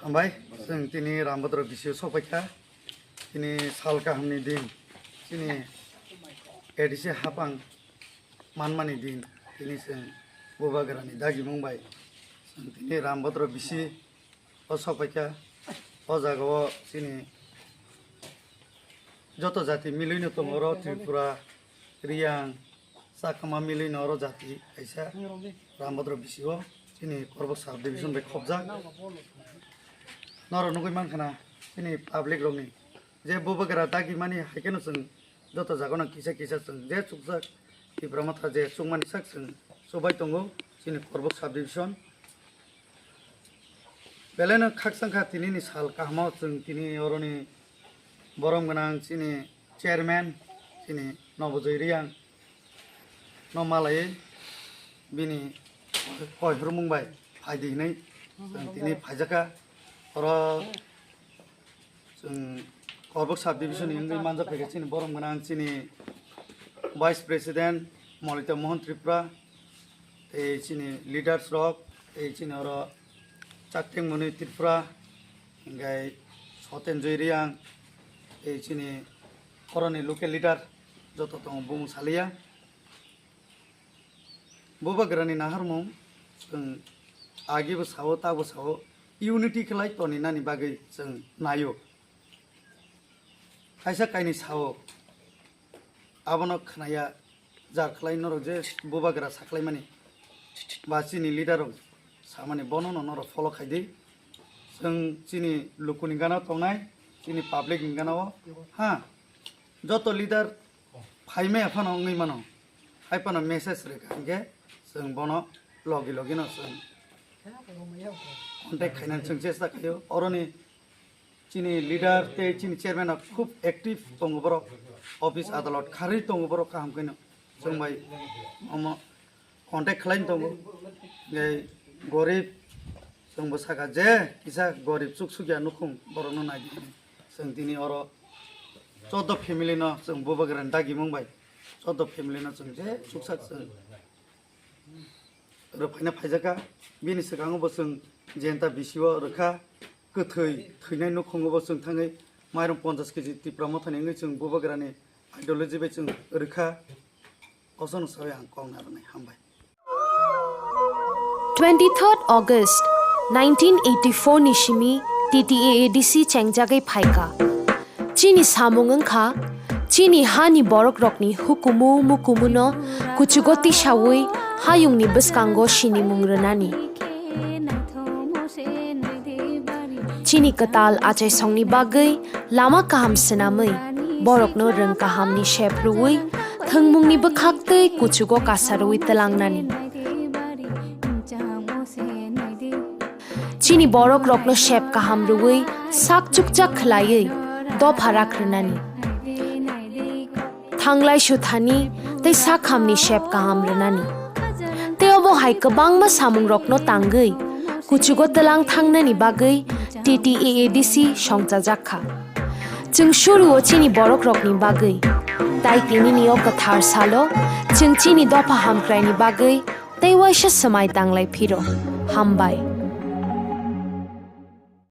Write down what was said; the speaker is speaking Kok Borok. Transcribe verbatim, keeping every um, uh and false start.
Hambai, chwng tini Rambodro bisio sokpaikha. Tini sal kahamni din, chini A D C hapang manmani din, tini chwng Bubagrani dagimung bai chwng tini Rambodro bisi o sokpaikha. O jagao chini joto jati milwino tongo, oro Tripura, Riyang, Chakma milwino oro jati kaisa Rambodro bisio chini Korbok sub division bai khopjak. Norok nugwi mankha na chini public rokni je Bubagra dagimani hai kheno chwng joto jagano kisa kisa chwng je chukjak Tipra Motha je chukmani sak chwng chubai tongo chini Korbok sub division. Belai no khakchang kha tinini sal kahamo chwng tini oroni borom gwnang chini chairman chini Nobojoi Riyang no malai bini koihormung bai phaidi hinwi chwng tini phaijakha. Oro chwng Korbok sub division ni wngwi manjak phaikha chini borom gwnang chini vice president Molita Mohan Tripura, tei chini leaders rok, tei chini oro Chaktheng Muni Tripura, hingkai Soten Joy Riyang, tei chini oroni local leader joto tongo bumung saliya. Bubagrani naharmung chwng agibo sao, tabo sao, unity khlai toninani bagwi chwng naio. Kaisa kainwi sao, abono khnaya, jar khlai norok je Bubagra sakhlaimani ba chini leader rok samani, bono no norok follow khaidi. Chwng chini lukuni gana tongnai, chini public ni gana o, ha, joto leader phaimaya phano wngwi mano, hai phano message rwkha, hinkhe chwng bono logi logi no chwng contact khainani chwng chesta khaio. Oroni chini leader tei chini chairman rok khub active tongo borok, office adalot kharwi tongo borok kaham khaino. Chwng bai omo contact khlaina tongo. Tei gorib chwng bo saka je kisa gorib chuk sukya nukhung borokno nai di. Chwng tini oro choudo family no chwng Bubagrani dagimung bai choudo family no chwng je chuksa chwng rwphaina phaijakha. Bini swkango bo chwng jenta bisio rwkha, kwthwi thwinai nukhungo bo chwng thangwi mairum ponchash kg Tipra Mothani wngwi chwng Bubagrani ideology bai chwng rwkha. Osono sawi ang kok narwknai. Hambai. Twenty-third August nineteen eighty-four ni simi T T A A D C chengjagwi phaikha. Chini samung wngkha, chini hani borokrokni hukumu mukumuno kuchugo tisawi hayungni bwskango sinimung rwnani. Chini kwtal achaisongni bagwi lama kaham swnamwi, borokno rwng kahamni sep rwui, thwngmungni bwkhak tei kuchugo kasa rwui twlangnani. Chini borokrokno sep kaham rwui sak chukchak khlaiwi dopha rak rwnani. Thanglai suthani tei sakhamni sep kaham rwnani. Tei obo hai kwbangma samungrokno tangwi kuchugo twlang thangnani bagwi T T A A D C songchajak kha. Chwng suruo chini borokrokni bagwi, tai tinini o kwthar salo chwng chini dopha hamkraini bagwi tei waisa swmai tanglai phiro. Hambai.